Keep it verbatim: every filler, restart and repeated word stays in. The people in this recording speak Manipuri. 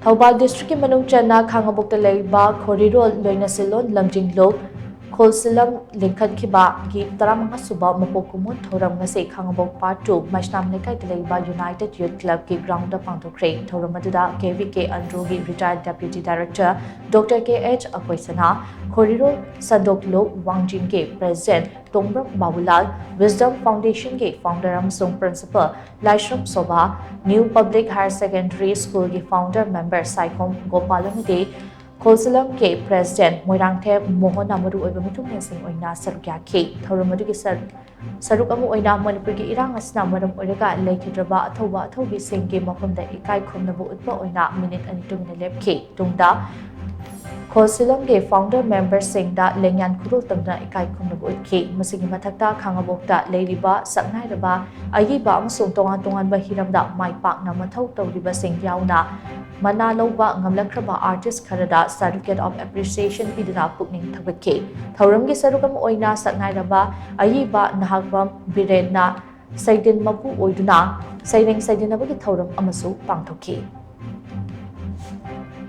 ꯊꯧꯕꯥꯜ ꯗꯤꯁꯇ꯭ꯔꯤꯛꯀꯤ ꯃꯅꯨꯡ ꯆꯟꯅ ꯈꯥꯉꯕꯣꯛꯇ ꯂꯩꯔꯤꯕ ꯈꯣꯔꯤꯔꯣꯜ ꯂꯣꯏꯅꯁꯤꯜꯂꯣꯟ ꯂꯝꯖꯤꯡꯂꯨꯞ ꯈꯣꯜꯁꯤꯂꯝ ꯂꯤꯡꯈꯠꯈꯤꯕꯒꯤ ꯇꯔꯥꯃꯉꯥ ꯁꯨꯕ ꯃꯄꯣꯛ ꯀꯨꯝꯑꯣꯟ ꯊꯧꯔꯝ ꯉꯁꯤ ꯈꯥꯉꯕꯣꯛ ꯄꯥꯔꯠ ꯇꯨ ꯃꯩꯁꯅꯥꯝ ꯂꯩꯀꯥꯏꯗ ꯂꯩꯕ ꯌꯨꯅꯥꯏꯇꯦꯗ ꯌꯨꯠ ꯀ꯭ꯂꯕꯀꯤ ꯒ꯭ꯔꯥꯎꯟꯗ ꯄꯥꯡꯊꯣꯛꯈ꯭ꯔꯦ꯫ ꯊꯧꯔꯝ ꯑꯗꯨꯗ ꯀꯦ ꯚꯤ ꯀꯦ ꯑꯟꯗ꯭ꯔꯣꯒꯤ retired deputy director doctor K H ꯑꯀꯣꯏꯁꯅꯥ, ꯈꯣꯔꯤꯔꯣꯜ ꯁꯟꯗꯣꯛꯂꯨꯞ ꯋꯥꯡꯖꯤꯡꯒꯤ ꯄ꯭ꯔꯦꯁꯤꯗꯦꯟꯠ ꯇꯣꯡꯕ꯭ꯔꯝ ꯕꯥꯕꯨꯂꯥꯜ, ꯋꯤꯁꯗꯝ ꯐꯥꯎꯟꯗꯦꯁꯟꯒꯤ ꯐꯥꯎꯟꯗꯔ ꯑꯃꯁꯨꯡ principal Laishram Sobha, new public higher secondary ꯁ꯭ꯀꯨꯜꯒꯤ ꯐꯥꯎꯟꯗꯔ ꯃꯦꯝꯕꯔ ꯁꯥꯏꯈꯣꯝ ꯒꯣꯄꯥꯜ ꯑꯃꯗꯤ ꯈꯣꯜꯁꯤꯂꯝꯒꯤ ꯄ꯭ꯔꯦꯁꯤꯗꯦꯟꯠ ꯃꯣꯏꯔꯥꯡꯊꯦꯝ ꯃꯣꯍꯟꯅ ꯃꯔꯨꯑꯣꯏꯕ ꯃꯤꯊꯨꯡꯂꯦꯟꯁꯤꯡ ꯑꯣꯏꯅ ꯁꯔꯨꯛ ꯌꯥꯈꯤ꯫ ꯊꯧꯔꯝ ꯑꯗꯨꯒꯤ ꯁꯔ-, ꯁꯔꯨꯛ ꯑꯃ ꯑꯣꯏꯅ ꯃꯅꯤꯄꯨꯔꯒꯤ ꯏꯔꯥꯡ ꯑꯁꯤꯅ ꯃꯔꯝ ꯑꯣꯏꯔꯒ ꯂꯩꯈꯤꯗ꯭ꯔꯕ ꯑꯊꯧꯕ ꯑꯊꯧꯕꯤꯁꯤꯡꯒꯤ ꯃꯐꯝꯗ ꯏꯀꯥꯏ ꯈꯨꯝꯅꯕ ꯎꯠꯄ ꯑꯣꯏꯅ ꯃꯤꯅꯤꯠ ꯑꯅꯤ ꯇꯨꯃꯤꯟꯅ ꯂꯦꯞꯈꯤ꯫ ꯇꯨꯡꯗ ꯈꯣꯜꯁꯤꯂꯝꯒꯤ ꯐꯥꯎꯟꯗꯔ ꯃꯦꯝꯕꯔꯁꯤꯡꯗ ꯂꯦꯡꯌꯥꯟ ꯈꯨꯗꯣꯜ ꯇꯝꯗꯨꯅ ꯏꯀꯥꯏ ꯈꯨꯝꯅꯕ ꯎꯠꯈꯤ꯫ ꯃꯁꯤꯒꯤ ꯃꯊꯛꯇ ꯈꯥꯉꯕꯣꯛꯇ ꯂꯩꯔꯤꯕ ꯁꯛꯅꯥꯏꯔꯕ ꯑꯏꯕ ꯑꯃꯁꯨꯡ ꯇꯣꯉꯥꯟ ꯇꯣꯉꯥꯟꯕ ꯍꯤꯔꯝꯗ ꯃꯥꯏ ꯄꯥꯛꯅ ꯃꯊꯧ ꯇꯧꯔꯤꯕꯁꯤꯡ ꯌꯥꯎꯅ ꯃꯅꯥ ꯂꯧꯕ ꯉꯝꯂꯛꯈ꯭ꯔꯕ ꯑꯥꯔꯇꯤꯁ ꯈꯔꯗ ꯁꯥꯔꯇꯤꯐꯤꯀꯦꯠ ꯑꯣꯐ ꯑꯦꯄ꯭ꯔꯤꯁꯤꯌꯦꯁꯟ ꯄꯤꯗꯨꯅ ꯄꯨꯛꯅꯤꯡ ꯊꯧꯒꯠꯈꯤ꯫ ꯊꯧꯔꯝꯒꯤ ꯁꯔꯨꯛ ꯑꯃ ꯑꯣꯏꯅ ꯁꯛꯅꯥꯏꯔꯕ ꯑꯏꯕ ꯅꯍꯥꯛꯄꯝ ꯕꯤꯔꯦꯟꯅ ꯁꯩꯗꯤꯟ ꯃꯄꯨ ꯑꯣꯏꯗꯨꯅ ꯁꯩꯔꯦꯡ ꯁꯩꯗꯤꯟꯅꯕꯒꯤ ꯊꯧꯔꯝ ꯑꯃꯁꯨ ꯄꯥꯡꯊꯣꯛꯈꯤ꯫